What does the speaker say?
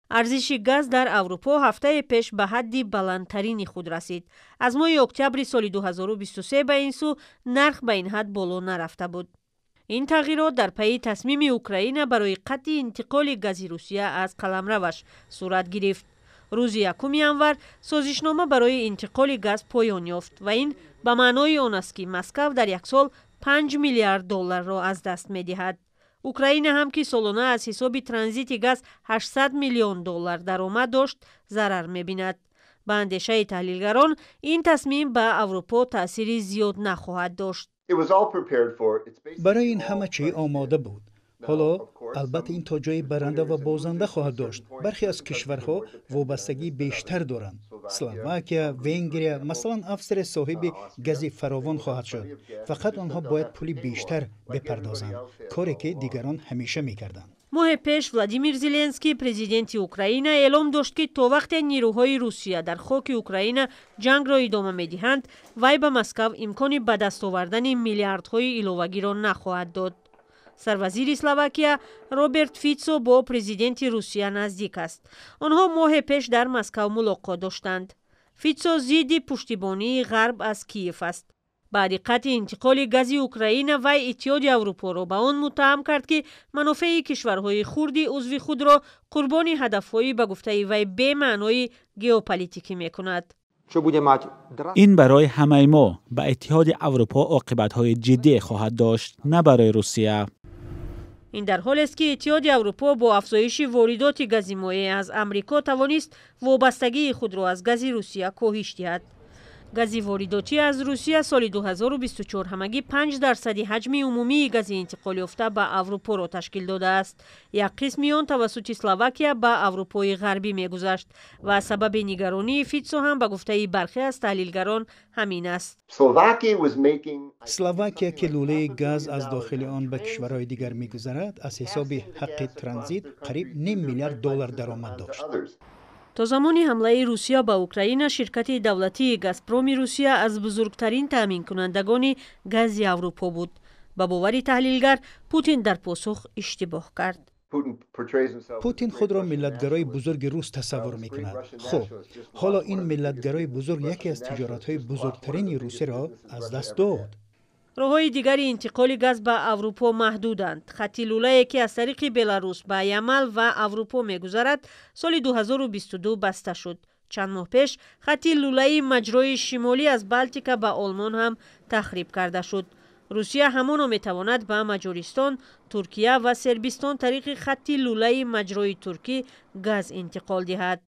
Арзиши газ дар Аврупо ҳафтаи пеш ба ҳадди баландтарини худ расид. Аз моҳи октябри соли 2023 ба ин сӯ нарх ба ин ҳад боло нарафта буд. Ин тағйирот дар пайи тасмими Украина барои қатъи интиқоли гази Русия аз қаламраваш сурат гирифт. Рӯзи 1 январ созишнома барои интиқоли газ поён ёфт ва ин ба маънои он аст, ки Москав дар як сол 5 миллиард долларро аз даст медиҳад. Украина ҳам, ки солона аз ҳисоби транзити газ 800 миллион доллар даромад дошт, зарар мебинад. Ба андешаи таҳлилгарон, ин тасмим ба Аврупо таъсири зиёд нахоҳад дошт. Барои ин ҳама чӣ омода буд. Ҳоло, албатта, ин то ҷое баранда ва бозанда хоҳад дошт. Бархе аз кишварҳо вобастагии бештар доранд: Словакия, Венгрия масалан. Австрия соҳиби гази фаровон хоҳад шуд, фақат онҳо бояд пули бештар бипардозанд, коре ки дигарон ҳамеша мекарданд. Моҳе пеш Владимир Зеленский, президенти Украина, эълом дошт, ки то вақте нирӯҳои Русия дар хоки Украина ҷангро идома медиҳанд, вай ба Москав имкони ба даст овардани миллиардҳои иловагиро нахоҳад дод. Сарвазири Словакия Роберт Фитсо бо президенти Русия наздик аст. Онҳо моҳе пеш дар Москав мулоқот доштанд. Фитсо зидди пуштибонии Ғарб аз Киев аст. Баъди қатъи интиқоли гази Украина вай Иттиҳоди Аврупоро ба он муттаҳам кард, ки манофеи кишварҳои хурди узви худро қурбони ҳадафҳои, ба гуфтаи вай, бемаънои геополитикӣ мекунад. Ин барои ҳамаи мо, ба Иттиҳоди Аврупо, оқибатҳои ҷиддӣ хоҳад дошт, на барои Русия. Ин дар ҳолест, ки Иттиҳоди Аврупо бо афзоиши воридоти гази моеъ аз Амрико тавонист вобастагии худро аз гази Русия коҳиш диҳад. Гази воридотӣ аз Русия соли 2024 ҳамагӣ 5 дарсади ҳаҷми умумии гази интиқолёфта ба Аврупоро ташкил додааст. Як қисми он тавассути Словакия ба Аврупои Ғарбӣ мегузашт ва сабаби нигаронии Фитсо ҳам, ба гуфтаи бархе аз таҳлилгарон, ҳамин аст. Словакия, ки лӯлаи газ аз дохили он ба кишварҳои дигар мегузарад, аз ҳисоби ҳаққи транзит қариб ним миллиард доллар даромад дошт. То замони ҳамлаи Русия ба Украина ширкати давлатии Газпроми Русия аз бузургтарин таъминкунандагони гази Аврупо буд. Ба бовари таҳлилгар, Путин дар посух иштибоҳ кард. Путин худро миллатгарои бузурги рус тасаввур мекунад. Хуб, ҳоло ин миллатгарои бузург яке аз тиҷоратҳои бузургтарини Русияро аз даст дод. Роҳҳои дигари интиқоли газ ба Аврупо маҳдуданд. Хатти лӯлае, ки аз тариқи Беларус ба Ямал ва Аврупо мегузарад, соли 2022 баста шуд. Чанд моҳ пеш хатти лӯлаи маҷрои шимолӣ аз Балтика ба Олмон ҳам тахриб карда шуд. Русия ҳамоно метавонад ба Маҷористон, Туркия ва Сербистон тариқи хатти лӯлаи маҷрои туркӣ газ интиқол диҳад.